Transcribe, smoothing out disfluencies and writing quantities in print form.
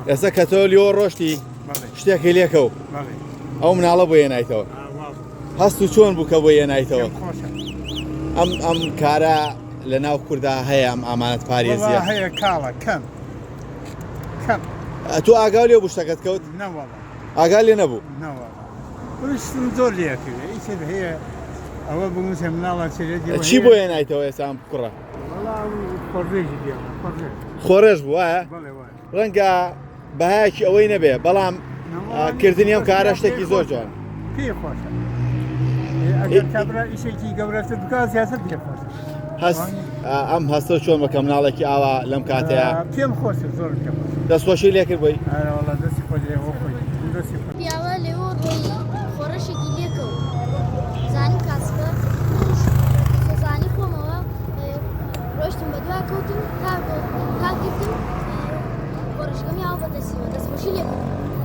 ئێستا کە تۆ لیۆ ڕۆشتی شتێکی لێکەوت ئەو مناڵە بۆ هێنایتەوە هەست و چۆن بوو کە بۆ هێنایتەوە ئەم ئەم کارە لە ناو کوردا هەیە ئەم ئامانەت پارێزیە هەیە کاڵە کەم کەم تۆ ئاگاو لێ بوو شتەکەت کەوت ئاگا لێ نەبوو شتم زۆر لێکرد ئیتر هەیە ئەوە بموتە مناڵە چی بۆ هێنایتەوە ئێستا ئەم کوڕە خۆڕێژ بوو وایە ڕەنگە بەهایەکی ئەوەی نەبێ بەڵام کردنی ئەم کارە شتێکی زۆر جوان پێ خۆشە ئەگەر کابرا ئیشێکی گەورەتر بکات زیاتر پێ خۆشە هەست ئەم هەستە چۆن بەکە مناڵێکی ئاوا لەم کاتەیە پێم خۆشە زۆر پێم خۆشە دەستخۆشی لێکرد بۆی ئەرەوەڵا دەستی خۆش لێ خۆی دەستی خۆش پیاوە لێوە ڕۆیی خۆڕەشێکی لێکەوت زانیم کاسبە خێزانی خۆمەوە ڕۆشتم بە دوا کەوتم تا تا گرتم خۆڕشکەم یاوە بەدەستیەوە دەستخۆشی لێکردم.